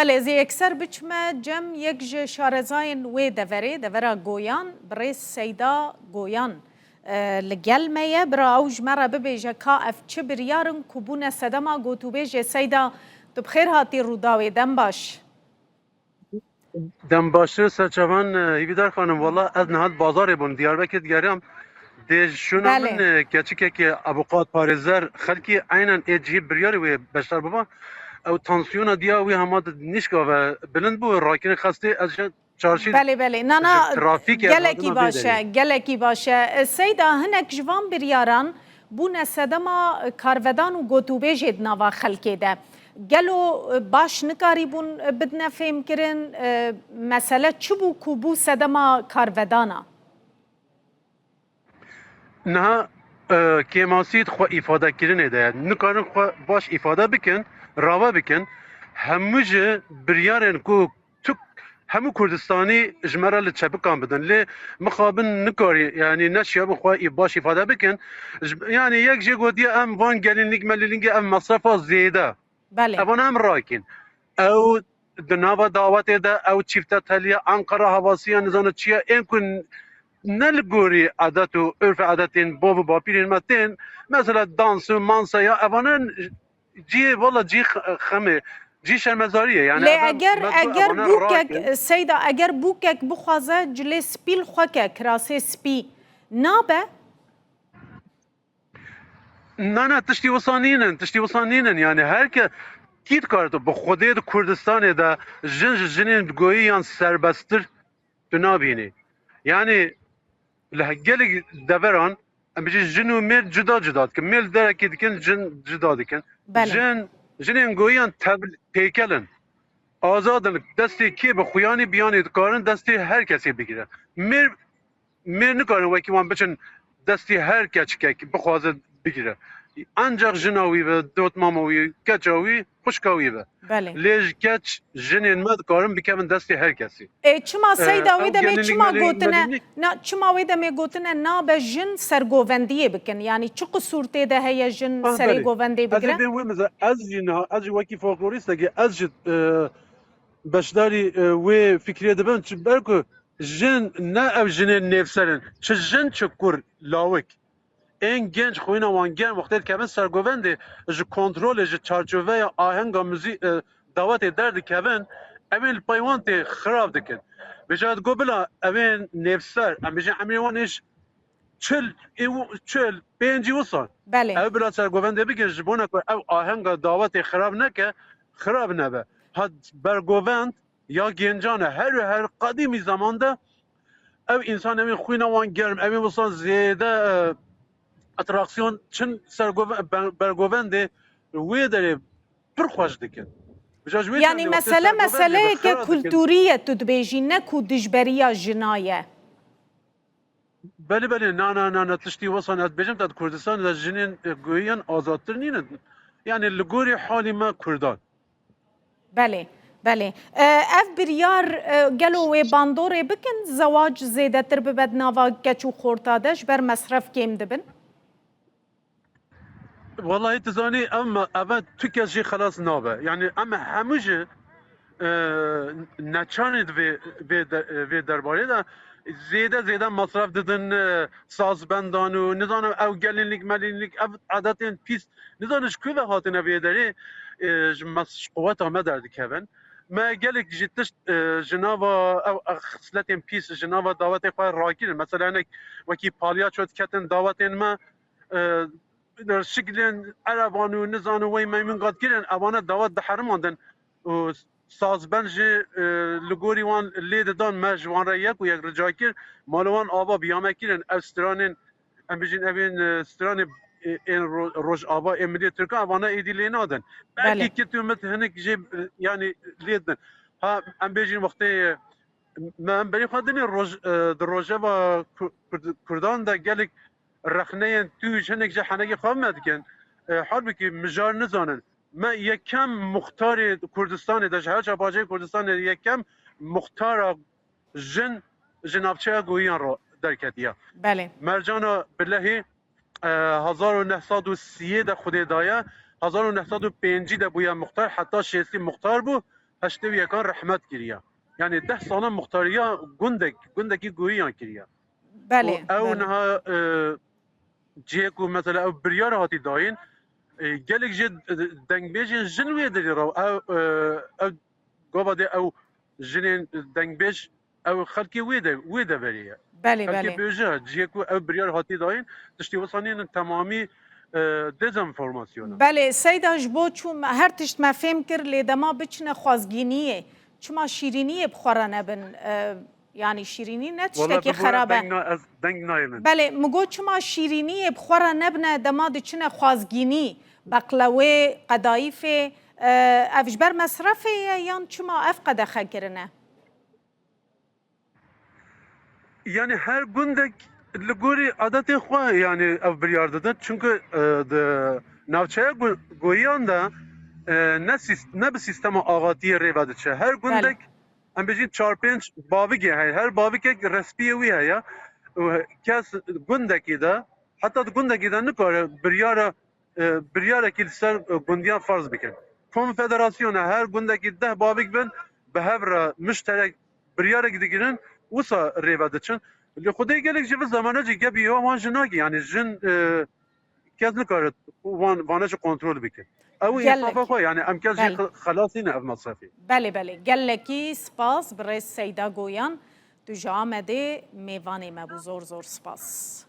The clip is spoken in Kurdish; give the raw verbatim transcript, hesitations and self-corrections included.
Belê, ez ê yekser biçime cem yek ji şarezayên wê deverê, devera Goyan, birêz Seyda Goyan, e, li gel me ye. Bira ew ji me re bibêje ka ev çi biryar in ku bûne sedema gotûbêjê. Seyda, tu bi xêr hatî Rûdawê, dem baş. Dem baştir serçavan, e, Hîvîdar xanim. Wala ez niha di bazarê bûm, Diyarbekir digeriyam. Dê ji şûna Belê. min, e, keçikekê abuqat parêzer xelkî eynen ê cihê biryarê wê beşdar biba. Ew tansiyona diya wî hema di nîşka ve bilind bû, rakirî xestê ez ji çarşî Belê, belê. Nana, ji trafîkê gelekî hatina vê baş e, derê. gelekî baş e. E, Seyda, hinek ji van biryaran bûne sedema karvedan û gotûbêjê di nava xelkê de. Gelo, e, baş nikarîbûn, e, bidine fêmkirin? E, mesele çi bû ku bû sedema karvedana? Niha, e, kêmasî di xwe îfadekirinê de ye. Nikarin xwe baş îfade bikin, rave bikin. Hemû ji biryarên ku tu hemû Kurdistanî ji me re li çepikan bidin. Lê mixabin nikarî, yanî neşiyabin xwe î baş îfade bikin. Ji, yanî yek jê gotiye em van gelînlîk melîlîngê ev mesrefa zêde. Belê. Evan em rakîn. Ew di nava dawetê de ew çîfte teliye Ankara havasiya nizane çi ye, ên ku ne li gorî edet û urf û edetên bav û bapîrên me tên, mesela dans û mansa ya evane cihê, wala cihê xe-, xem e, cihê şermezarî ye. Yani Lê ev eger, me tu eger evane bûkek, rakin. Seyda, eger bûkek bixwaze cilê spî li xwe ke, kirasê spî, nabe? Na, na, tiştî wisa nînin, tiştî wisa nînin. Yani her ke kî dikare tu bi Xwedê di Kurdistanê de jin ji jinên goyî yan serbesttir tu nabînî. Yani li he-, gelek deveran, em bijî jin û mêr cuda cuda dikin. Mêr derekê dikin, jin cuda dikin. Belê. Jin, jinên goyî yan tev-, têkel in. Azad in. Destê kê bi xuyanî biyanî dikarin destê her kesê bigire. Mêr mêr nikarin wekî wan biçin destê her keçikek bixwaze bigire. Ancak jina wî be, dotmama wî, keça wî, xwişka wî be. Belê. Lê ji keç jinên me dikarin bikevin destê her kesî. E, çima Ee, Seyda wê ew demê gelînlik çima melî-, gotine, melînlik na, çima wê demê gotine nabe jin sergovendiyê bikin? Yani çi qisûr tê de heye jin Ah, serê belê. govendê Ez ê bigire? bêm wê mize-, ez jî niha, ez jî wekî folklorîstekê, ez jî, e, beşdarî, e, wê fikrê dibim, çi ber ku jin ne ev jinên nêvser in, çi jin çi kur lawik. Ên genc xwîna wan germ wextê dikevin sergovendê, ji kontrolê, ji çarçoveya ahenga muzî-, e, dawetê derdikevin, evên li pey wan tê xirab dikin. Bêje digo bila evên nêvser, em bêjin emrê wan êş çil, ê wu-, çil, pêncî wisa. Belê. Ew bila sergovendê bikin, ji bona ku ew ahenga dawetê xirab neke, xirab nebe. Ha bergovend ya gencan e. Her û her qedîmî zeman de ev însan, evên xwîna wan germ, evên wisa zêde, e, atraksiyon çin sergove-, ber-, bergovendê wê derê pir xweş dikin. Vêca ji wê Yani çendê wextê mesele sergovendê meseleyeke xira dikin. kulturî ye tu dibêjî, ne ku dijberiya jina ye. Belê, belê, na, na, na, na, tiştî wisa ne. Ez dibêjim te di Kurdistanê de jinên, e, goyiyan azadtir nînin. Yani li gorî halî me Kurdan. Belê, belê. E, ev biryar, e, gelo wê bandorê bikin, zewac zêdetir bibe di nava keç û xorta de, ji ber mesref kêm dibin? Wallahî tu zanî, em, eve tu kes jî xelas nabe. Yani em hemû jî, e, neçarî di vê, vê de, vê derbarê de zêde, zêde masraf didin, e, sazbendan û nizanim ew gelînlik, melînlik, ev edetên pîs, nizanim ji ku ve hatine vê derê, e, ji mes-, ji quweta me derdikevin. Me gelek jî tişt, e, ji nava ew, ew xisletên pîs ji nava dawetê xwe rakirin. Mesela hinek wekî palyaço diketin dawetên me, e, şiklên ereban û nizanim wey meymun gat kirin, evane dawet diherimandin û sazbend jî, e, li gorî wan lê didan, me ji wan re yek û yek rica kir, mala wan ava biya me kirin, ev stranên, em bijîn evên, e, stranê, e, ên ro-, Rojava, ên milê Tirkan, evane êdî lê nadin. Belkî Belê. kit û mit hinek jê, e, yanî lê didin. Ha, em bêjin wextê, e, me em berî xwe dinê roj-, e, di rojeva Kur-, Kurd-, Kurdan de gelek rexneyên tûj, hinek jî henekê xwe me dikin. E, halbûkî mijar nizanin. Me yekem muxtarê Kurdistanê de, ji her çar parçeyên Kurdistanê de yekem muxtara jin ji navçeya Goyiyan re derketiye. Belê. Mercana Bilehî, e, hezar û neh sed û sîyê de Xwedê daye, hezar û neh sed û pêncî de bûye muxtar, heta şêstî muxtar bû. heştê û yekan rehmet kiriye. Yani deh sala muxtariya gundek, gundekî Goyiyan kiriye. Belê, Û ew belê. niha, e, cihê ku mesela ew biryar hatî dayîn, e, gelek jê, e, dengbêjên jin wê derê re, ew, e, ew gava de ew jinên dengbêj, ew xelkê wê de, wê deverê ye. Belê, Xelkê belê. bêje, cihê ku ew biryar hatî dayîn, tiştî wisa nînin, temamî, e, dezenformasyon e. Belê, Seyda, ji bo çû me-, her tişt me fêm kir, lê dema biçine xwazgîniyê, çima şîrîniyê bi xwe re nebin? E, yanî şîrînî ne Wala tiştekî bi bo xerab e. deng na-, ez deng nayê min. Belê, min got çima şîrîniyê bi xwe re nebine, dema diçine xwazgînî, beqlewê, qedayîfê, e, ev ji ber mesrefê ye yan çima ev qedexe kirine? Yani her gundek li gorî adetê xwe yani ev biryar didin. Çünkü, e, di navçeya Go-, Goyiyan de, e, ne sîst-, ne bi sîstema axatiyê rê ve diçe. Her gundek, em bêjin çar pênc bavigê heye. Her bavigek resmiyê wî heye. Û kes gundekî de, heta di gundekî de nikare biryara, e, biryarekî li ser, e, gundiyan ferz bikin. Konfederasyona her gundekî deh bavik bin, bi hev re mişterek biryarek digirin, wisa rê ve diçin. Li Xwedê gelek ji vî zamane jî gebî wan jin nagî, yani jin, e, kes nikare wan, vane jî kontrol bike. Ew Gelek. Însafa xwe, yani em kes jî Belê. xel-, xelasîne ev mesrefî. Belê, belê. Gelekî spas, birêz Seyda Goyan. Tu ji Amedê mêvanê me bû. Zor, zor spas.